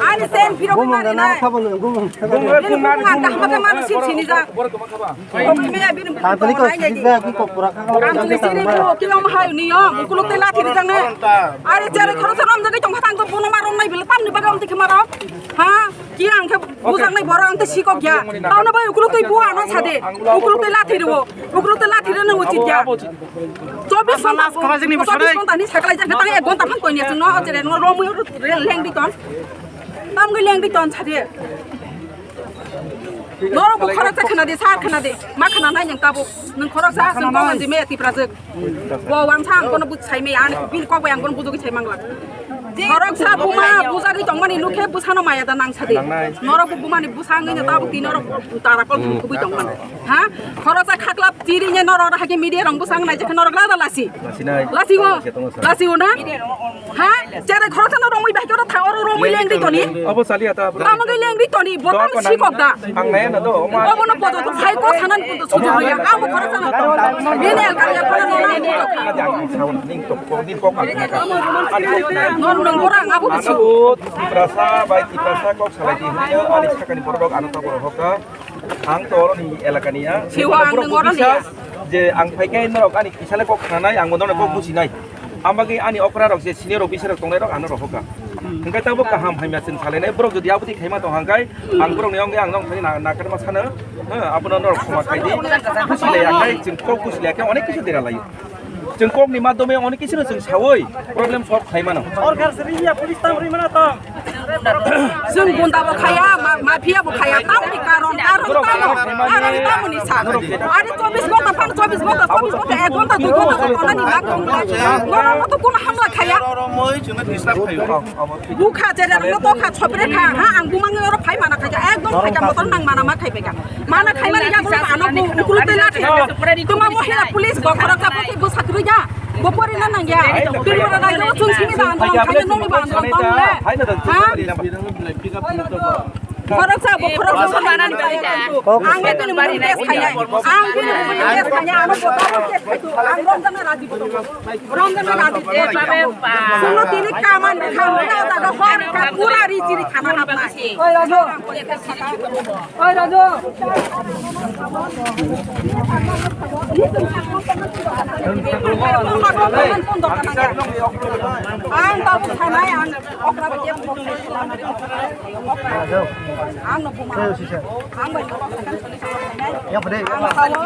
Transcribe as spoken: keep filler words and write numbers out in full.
Ani sen phirok Gumung mari na nai. Khabo no, gumung. Bini gumung ang kahma kahma no sim sini ja. Ang tini ko sini ja ki ko pura khakla. Ang tini sini ko ki om hai ni yo. Bukuluk te lathi rijang ne. Are jare khoro saram jage tong khatang ko bono marom nai bil tam ni baga om te khimaro. Ha? Ki ang khe bujang nai boro ang te sikok ya. Tao na bai ukuluk te bua no sade. Ukuluk te lathi riwo. Ukuluk te lathi rina uchit ya. Chobis ghonta, chobis ghonta ni saklai jak tang ek ghonta phan koini chwng no jere no romwi leng di ton. Tam gwi leng di ton sadi. Norok bo khorok sa khna di, sar khna di. Ma khna nai yang tabuk. Nung khorok sa sung ko di me tipra jek. Bo wang sa ang kono buj sai me an bil kok bai ang kono bujo ki sai mangla. Khorok sa buma buja ri tong mani nukhe busa no maya da nang sadi. Norok bo buma ni busa ngi tabuk ti norok tara kol bui tong mani. Ha? Khoroksa khaklap tiri nya norok hake media rong bwsang nai jekhe norok lada lasi. Lasi nai. Lasi o. Lasi o na? Ha? Jere khoroksa norok mui bahke oro tha oro romui leng di toni. Abo sali ata. Tamo ge leng di toni. Botam sikok da. Ang nai na do. Obo no bodo to phai ko sanan kun to sujo ya. Abo khoroksa no. Bini el kali ko no na. Ning to ko din ko ka. Nor nang orang abo bisi. Tiprasa bai Tiprasa kok salai di. Ani sakani borok ano ta borok hoka. Ang to oroni elakani ya. Siwa ang Borok nang oroni ya. Bisas je ang phaikhe norok ani kisale kok khnanai, ang bono kok businai. Ambagwi ani okra rok je senior officer rok tongnai rok ano rohoka. Hingkai tabuk kaham hamya chwng salainai borok jodi aboni khaima tong hangkai ang borokni yongwi ang nong thani na nakarma sano. Abono norok khoma khaidi. Busilai akai chwng kok busilai akai onek kisu dera laio. Chwng kokni madhyome onek kisu chwng sawi problem solve khai mano. Sorkar se ringya, police tam ri mana tam. Chwng gunda bo khaya, ma-, mafia bo khaya, tamni karon, karon tamo, karon tamo ni sa. Ari chobis ghonta, phan chobis ghonta, chobis ghonta, ek ghonta, dui ghonta, ghonta ni bak ghonta. Nora moto kono hamla khaya. Bukha jere no to kha, chopre kha, ha, ang bumang oro phai mana khaja, ekdom khaja, motor nang mana ma khai bega. Mana khai mani ya, ano bu, ukulu tela khe. Tuma mohila police bo khorok ka pati bu sakri ya. Bo pori na nang ya. Tiri mana nang yo, chung sini ba andolon khai, noni ba andolon tong le. Ha? Khorok sa, bo khorok sa. Ang itu ni mani test khai ya. Ang itu ni mani test khai ya. Ano bo ta bo test khai tu. Ang rom jana raji bo. Rom jana raji. Suno tini kaman khamna ta ga hor ka pura ri chiri khana hapna. Oi Raju. Oi Raju. Ang tabuk sanai ang okra ba jeb bok. Ang no buma. Ang bai. Ya pada. Ang tawo.